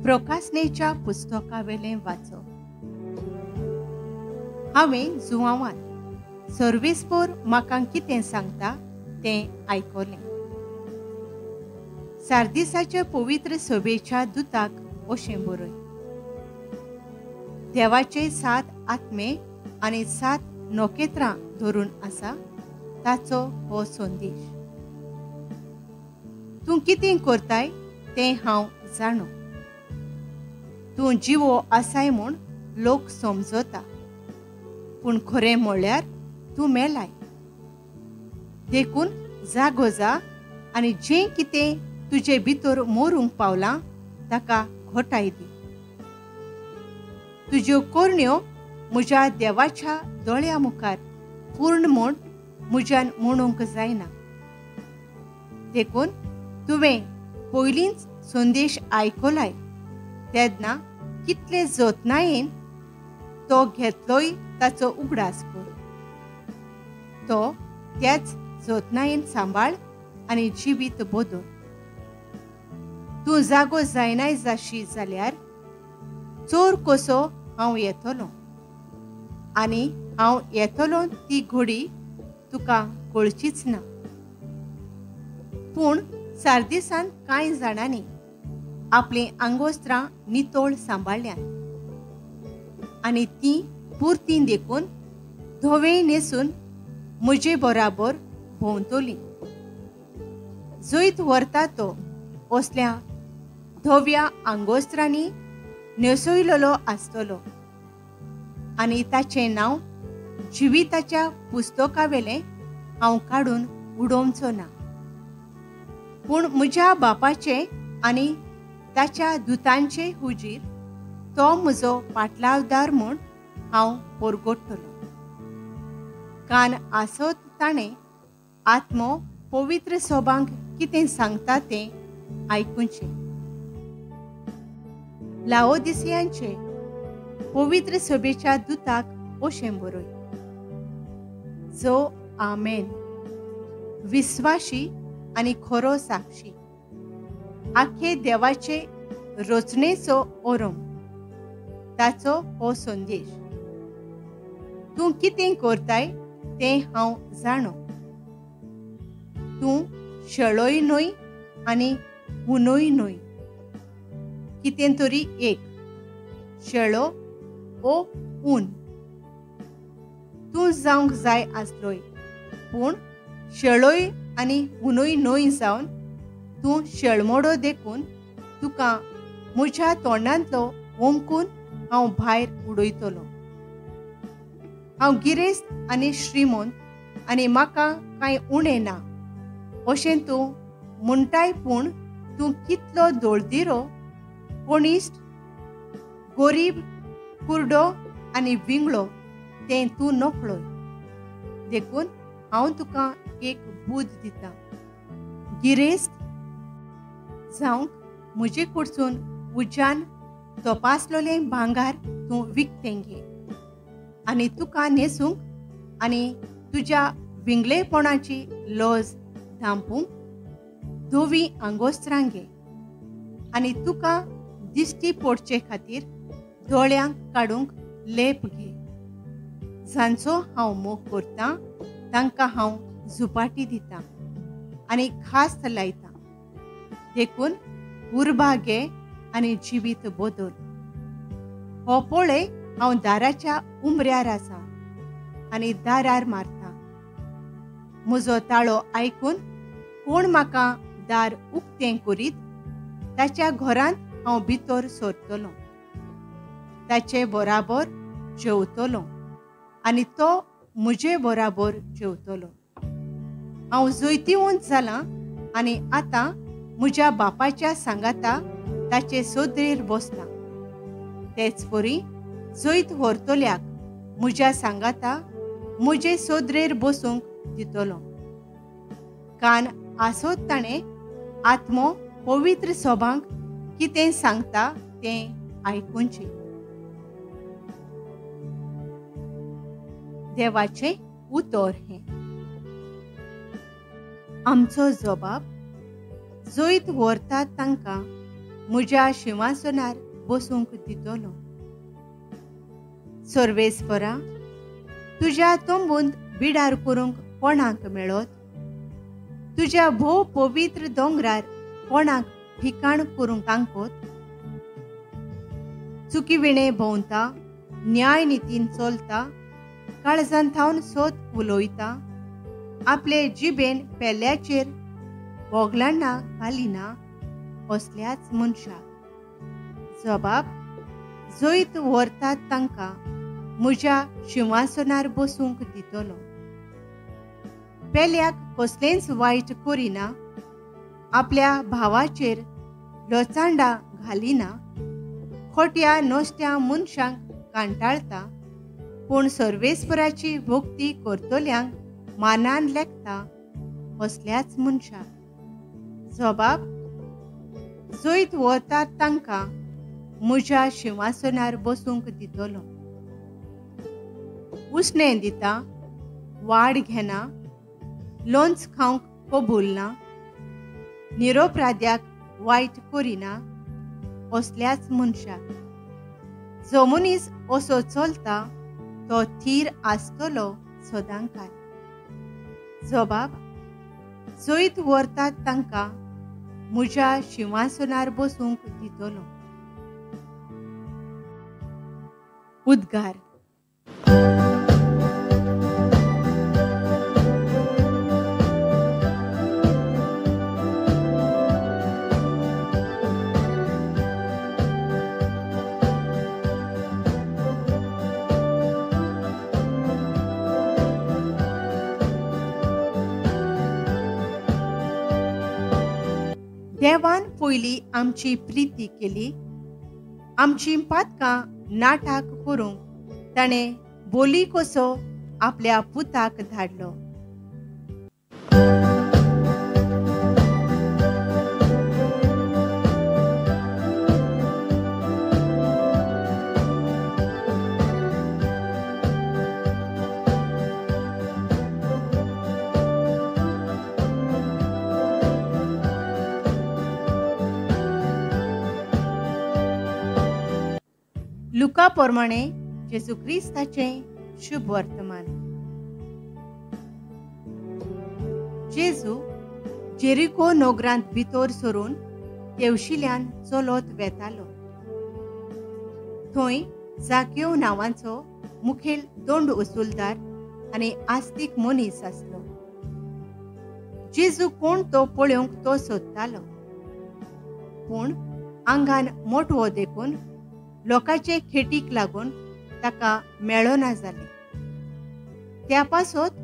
प्रकासनेच्या पुस्तकावेलें वाचप. हांवें जुवांवान सर्वेस्पोर म्हाका कितें सांगता तें आयकलें. सार्दिसाच्या पवित्र सभेच्या दुताक अशें बरय, देवाचे 7 आत्मे आनी 7 नखेत्रां धरून आसा ताचो हो संदेश. तूं कितें करताय तें हांव जाणो. तूं जिवो आसाय म्हूण लोक समजता, पूण खरें म्हळ्यार तूं मेलाय. देखून जागो जा आनी जें कितें तुजे भितर मरूंक पावलां ताका घटाय दी. तुज्यो करण्यो म्हज्या देवाच्या दोळ्या मुखार पूर्ण म्हूण म्हज्यान म्हणूंक जायना. देखून तुवें पयलींच संदेश आयकलाय तेन्ना कितले जतनायेन तो घेतलोय ताचो उगडास कर. तो त्याच जतनायेन सांबाळ आनी जिवीत बदल. तूं जागो जायनाय जाशी जाल्यार चोर कसो हांव येतलो आनी हांव येतलो ती घडी तुका कळचीच ना. पूण सार्दिसान कांय जाणांनी आपलीं आंगोस्त्रां नितळ सांबाळ्ळ्यांत आनी तीं पुरतीं देखून धवें न्हेसून म्हजे बराबर भोंवतलीं. जैत व्हरता तो असल्या धव्या आंगोस्त्रांनी न्हेसयलेलो आसतलो आनी ताचें नांव जिविताच्या पुस्तकावेलें हांव काडून उडोवचो ना, पूण म्हज्या बापाचे आनी ताच्या दुतांचे हुजीर तो म्हजो पाटलावदार म्हूण हांव परगट्टलो. कान आसत ताणें आत्मो पवित्र सोबांक कितें सांगता तें आयकुचें. लाओदिसियांचे पवित्र सभेच्या दुताक अशें बरय, जो आमेन, विस्वाशी आनी खरो साक्षी, आखे देवाचे रचनेचो ओरम, ताचो हो संदेश. तूं कितें करताय तें हांव जाणो. तूं शेळोय न्हय आनी हुनूय न्हय, कितें तरी एक शेळो ओ ऊन तूं जावंक जाय आसलोय, पूण शेळोय आनी हुनूय न्हय जावन तूं शेळमोडो देखून तुका म्हज्या तोंडांतलो ओंकून हांव भायर उडयतलो. हांव गिरेस्त आनी श्रीमंत आनी म्हाका कांय उणें ना अशें तूं म्हणटाय, पूण तूं कितलो दोळदिरो, कोणिश्ट, गोरीब, कुरडो आनी विंगळो तें तूं नकळोय. देखून हांव तुका एक बूद दितां, गिरेस्त जावंक म्हजे कडसून उज्यान तपासलेलें भांगार तूं विकतें घे आनी तुका न्हेसूंक आनी तुज्या विंगलेपणाची लज धांपूंक धवी आंगोस्त्रां घे आनी तुका दिश्टी पडचे खातीर दोळ्यांक काडूंक लेप घे. जांचो हांव मोग करतां तांकां हांव झुपाटी दितां आनी खास लायतां. देखून उर्बा घे आनी जिवीत बदल. हो पळय हांव दाराच्या उमऱ्यार आसा आनी दारार मारता. म्हजो ताळो आयकून कोण म्हाका दार उक्तें करीत ताच्या घरांत हांव भितर सरतलो, ताचे बराबर जेवतलो आनी तो म्हजे बराबर जेवतलो. हांव जैतिवंत जालां आनी आतां म्हज्या बापाच्या सांगाता ताचे सोदरेर बसलां. तेच परी जैत व्हरतल्याक म्हज्या सांगाता म्हजे सोदरेर बसूंक दितलो. कान आसत ताणें आत्मो पवित्र सोबांक कितें सांगता तें आयकुचें. देवाचें उतर हें. आमचो जबाब जैत व्हरता तांकां म्हज्या शिंवासनार बसूंक दितलो. सर्वेस्परा, तुज्या तंबूंत बिडार करूंक कोणाक मेळत? तुज्या भोव पवित्र दोंगरार कोणाक ठिकाण करूंक तांकत? चुकी विणे भोंवता, न्याय नितीन चलता, काळजान थावन सोद उलयता, आपले जिबेन पेल्याचेर बोगलांना घालिना असल्याच मनशाक जबाब जैत व्हरतात तांकां म्हज्या शिंवासनार बसूंक दितलो. पेल्याक कसलेंच वायट करिना, आपल्या भावाचेर लोचांडा घालिना, खोट्या नश्ट्या मनशांक कांटाळता, पूण सर्वेस्पराची भक्ती करतल्यांक मानान लेखता असल्याच मनशाक जबाब जैत व्हरतात तांकां म्हज्या शिंवासनार बसूंक दितलो. उश्णें दिता, वाड घेना, लोंच खावंक कबूल ना, निरोपराध्याक वायट करिना असल्याच मनशाक जो मनीस असो चलता तो थीर आसतलो सदांकाळ. जबाब जैत व्हरतात तांकां म्हज्या शिंवासनार बसूंक दितलो. उद्गार. देवान पयली आमची प्रिती केली, आमची पातकां नाटाक करूंक ताणें बोली कसो आपल्या पुताक धाडलो. लुका प्रमाणे जेजू क्रिस्ताचें शुभ वर्तमान. जेजू जेरिको नगरांत भितर सरून तेवशिल्यान चलत वेतालो. थंय जाक्यो नांवाचो मुखेल दंड वसुलदार आनी आस्तीक मनीस आसलो. जेजू कोण तो पळोवंक तो सोदतालो, पूण आंगान मोटवो देखून लोकांचे खेटीक लागून ताका मेळना जालें. त्या पासत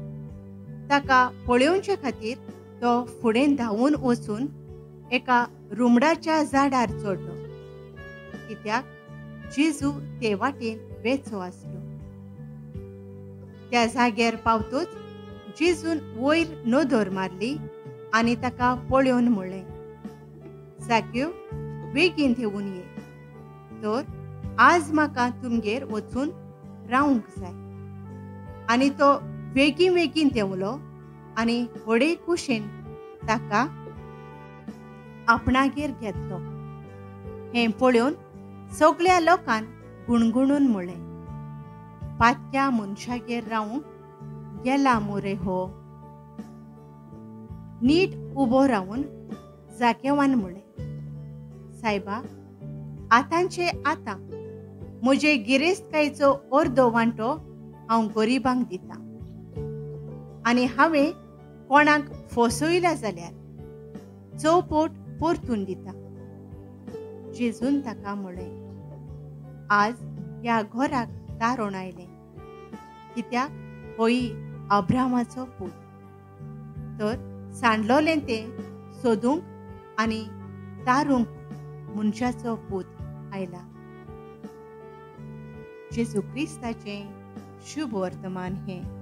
ताका पळोवचे खातीर तो फुडें धांवून वचून एका रुमडाच्या झाडार चडलो, कित्याक जेजू ते वाटेन वेचो आसलो. त्या जाग्यार पावतूच जेजून वयर नदर मारली आनी ताका पळोवन म्हणलें, जाक्यो बेगीन घेवन ये, तर आज म्हाका तुमगेर वचून रावंक जाय. आनी तो बेगीन बेगीन देंवलो आनी व्हडे कुशेन ताका आपणागेर घेतलो. हें पळोवन सगळ्या लोकान गुणगुणून म्हणलें, पातक्या मनशागेर रावंक गेला मुरे हो. नीट उबो रावन जाकेवान म्हणलें, सायबा, आतांचे आतां म्हजे गिरेस्तकायेचो अर्दो वांटो हांव गरिबांक दितां आनी हांवें कोणाक फसयला जाल्यार चौपोट परतून दिता. जेजून ताका म्हणलें, आज ह्या घराक तारण आयलें, कित्याक होय अब्रामाचो पूत. तर सांडलोलें तें सोदूंक आनी तारूंक मनशाचो पूत आयला. जेजू क्रिस्ताचें शुभ वर्तमान हें.